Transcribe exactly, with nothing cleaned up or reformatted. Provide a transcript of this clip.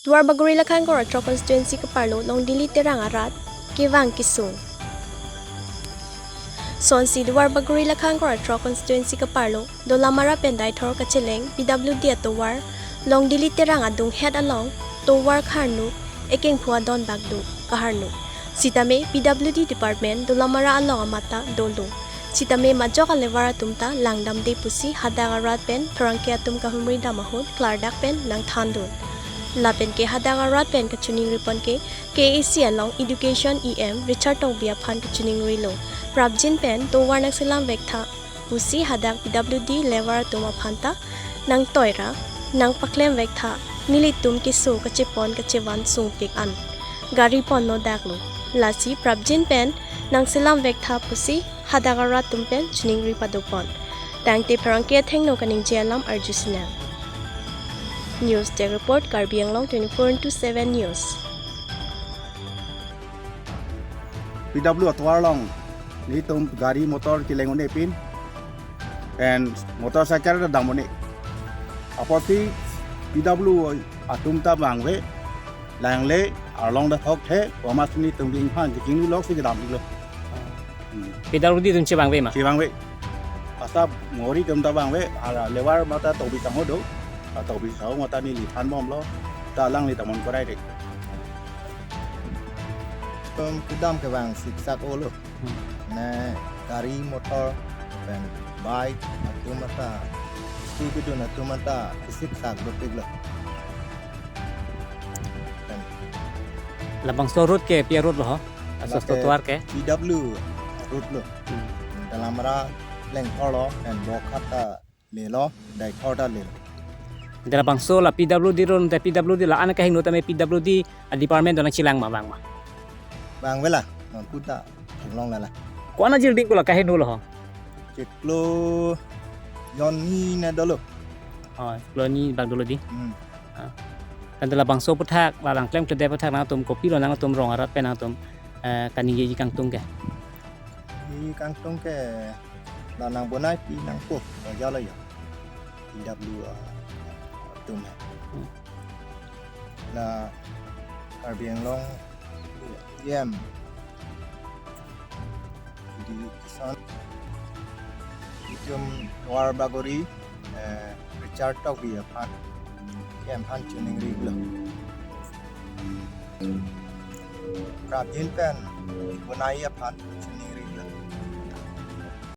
Duar Bagori Lakhankor Athrok constituency kaparlo Longdili Terang arat kevang kesung. Sonsi Duar Bagori Lakhankor Athrok constituency kaparlo Dolamara pen Deithor kacheleng P W D atovar Longdili Terang adung het along tovar kharnu ekengphu adon bak do kaharnu. Sitame P W D department Dolamara along amat ta dolo. Sitame majok alevar atum ta langdamde pusi hadak arat pen pherangke atum kahumri dam ahut klardak pen nangthandun. Lapen ke hadak arat pen kachiningri pon ke K A A C along Education E M Richard Tokbi aphan kachiningrilo. Prapjin pen tovar nangselam vektha pusi hadak P W D levar atum aphan ta nangtoira, nangpaklem vektha, nelitum keso kachepon kachevan sungpik an gari ponno daklo. Lasi prapjin pen nangselam vektha pusi hadak arat atum pen chiningri padopon. Tangte pherangke athengno kaningje alam arjusinang. News Desk Report, Karbi Anglong twenty-four into seven News. P W atovar along nelitum gari motor cheleng un-e pin and motorcycle ta dam un-e. Apotsi P W atum ta vangve, langle arlong ta thokthe, komat si nelitum ingphan kechinglu lok si kedam iklo. Hmm. P W D atum chevangve ma? Chevangve. Asap mori atum ta vangve, ala levar mata Tokbi kangho do, a Tokbi kangho mata neliphan bomlo, ta alangli ta mon korai dek. Tum kedam kevang siksak olo. Hmm. Ne gari motor pen bike atum ata, scooty dun atum ata kesiksak dopiklo. Pen labangso road ke pi a-road lo ho? Asos lake tovar ke? P W road lo. Hmm. Dolamara lengthor lo, pen Bokhat ta lelo, Deithor ta lelo. Labangso la P W D road, P W D la-an kahingno tame P W D department do nangchelang ma vang ma? Vangve la, non puta theklong la la. Ko-an ajir ding ko la kahingno lo ho? Chiklo jon ni ne dolo. Oh, chiklo ni bak dolo di. Hmm. Ah. Tangte labangso aphuthak, la nangklemkledet aphuthak nangtum kopilo nangtum rong arat pen nangtum, eh, kaningjeji kangtung ke? Kaningje kangtung ke la nangbonai pi nangpo, la jalo ya. P W, ah, atum. Hmm. La Karbi Anglong E M di kison itum Duar Bagori, eh, Richard Tokbi aphan, E M aphan chiningrilo. Prapjin pen bonai aphan